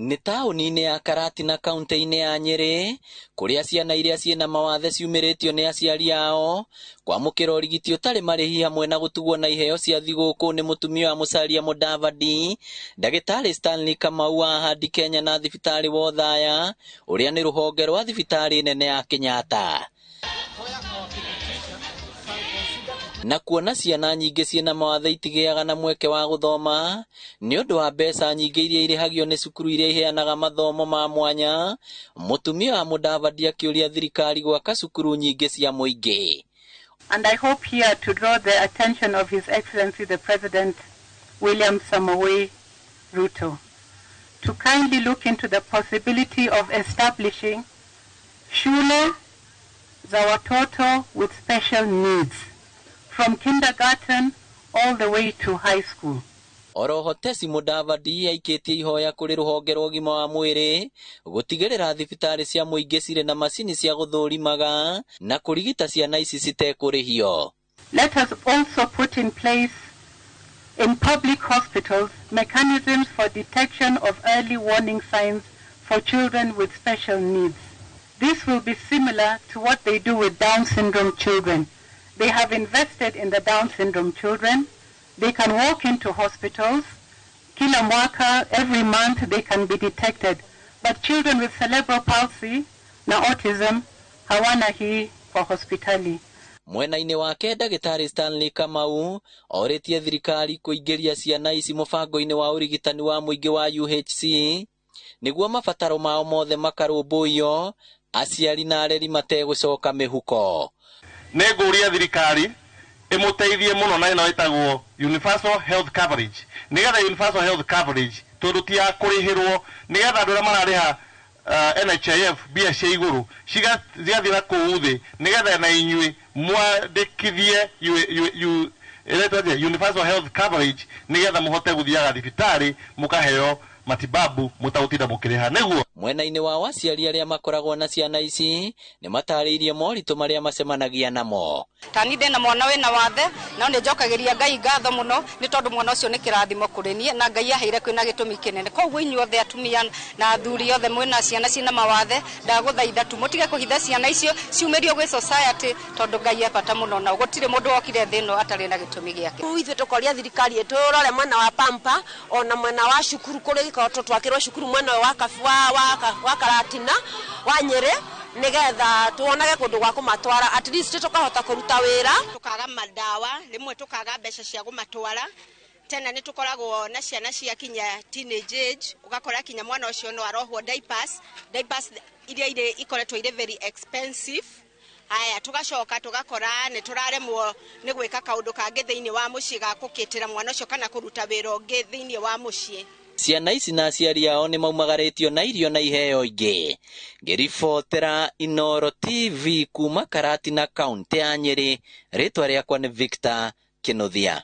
Nĩ taũni-inĩ ya Karatina kaunti-inĩ ya Nyĩrĩ, kũrĩa ciana iria ciĩna mawathe ciumĩrĩtio nĩ aciari ao, kwamũkĩra ũrigiti ũtarĩ marĩhi hamwe na gũtugwo na iheo cia thigũkũ nĩ mũtumia wa Musalia Mudavadi, Ndagĩtarĩ Stanley Kamau wa Ahadi Kenya na thibitarĩ wa Othaya, ũrĩa nĩ rũhonge rwa thibitarĩ nene ya Kenyatta. Na kuona ciana nyingĩ ciĩna mawathe itigĩaga na mweke wa gũthoma nĩ ũndũ wa mbeca nyingĩ iria irĩhagio nĩ cukuru iria iheanaga mathomo ma mwanya, mũtumia wa Mudavadi akĩũria thirikari gwaka cukuru nyingĩ cia mũingĩ. And I hope here to draw the attention of His Excellency the President William Samoei Ruto to kindly look into the possibility of establishing shule za watoto with special needs from kindergarten all the way to high school. Oroho Tesi Mudavadi aikĩtie ihoya kũrĩ rũhonge rwa ũgima wa mwĩrĩ gũtigĩrĩra thibitarĩ cia mũingĩ cirĩ na macini cia gũthũrimaga na kũrigita ciana ici citekũrĩhio. Let us also put in place in public hospitals mechanisms for detection of early warning signs for children with special needs. This will be similar to what they do with Down syndrome children. They have invested in the Down syndrome children. They can walk into hospitals. Kila mwaka, every month, they can be detected. But children with cerebral palsy na autism hawana hii kwa hospitali. Mwena-inĩ wake Ndagĩtarĩ Stanley Kamau orĩtie thirikari kũingĩria ciana ici mũbango-inĩ wa ũrigitani wa mũingĩ wa UHC nĩguo mabataro mao mothe makarũmbũiyo aciari na areri mategũcoka mĩhuko. Nĩ ngũria thirikari ĩmũteithie mũno na ĩno ĩtagwo universal health coverage, nĩgetha universal health coverage tondũ ti ya kũrĩhĩrwo, nĩgetha andũ arĩa mararĩha NHIF mbia cia igũrũ cigathiĩ na kũu thĩ, nĩgetha na inyuĩ mwandĩkithie ĩretwo atĩa, universal health coverage, nĩgetha mũhote gũthiaga thibitarĩ mũkaheo matibabu mũtagũtinda mũkĩrĩha nĩguo. Mwena-inĩ wa aciari arĩa makoragwo na ciana ici nĩ matarĩirie moritũ marĩa macemanagia namo. Tani ndĩna mwana wĩna wathe no nĩ njokagĩria Ngai ngatho mũno nĩ tondũ mwana ũcio nĩ kĩrathimo kũrĩ niĩ na Ngai aheire kwĩna gĩtũmi kĩnene. Koguo inyuothe atumia na athuri othe mwĩna ciana ciĩna mawathe, ndagũthaitha tu mũtige kũhitha ciana icio ciumĩrio gwĩ society tondũ Ngai e bata mũno nao. Gũtirĩ mũndũ wokire thĩ ĩno atarĩ na gĩtũmi gĩake. Rĩu ithuĩ tũkoria thirikari ĩtũrore mwena wa pampa ona mwena wa cukuru kũrĩa gĩkoragwo twakĩrwo cukuru mwena ũyũ wa Karatina wa Nyĩrĩ, nĩgetha tuonage kũndũ gwa kũmatwara, at least tũkahota kũruta wĩra. Tũkaga madawa, rĩmwe tũkaga mbeca cia kũmatwara. Tena nĩ tũkoragwo na ciana cia kinya teenage age, ũgakora kinya mwana ũcio no arohwo diapers, diapers iria irĩ ikoretwo irĩ very expensive. Haya, tũgacoka tũgakora nĩ tũraremwo nĩ gwĩka kaũndũ kangĩ thĩinĩ wa mũciĩ ga gũkĩtĩra mwana ũcio kana kũruta wĩra ũngĩ thĩinĩ wa mũciĩ. Ciana ici na aciari ao nĩ maumagarĩtio na irio na iheo ingĩ. Ngĩribotera Inooro TV kuma Karatina kaunti ya Nyĩrĩ, rĩtwa rĩakwa nĩ Victor Kĩnuthia.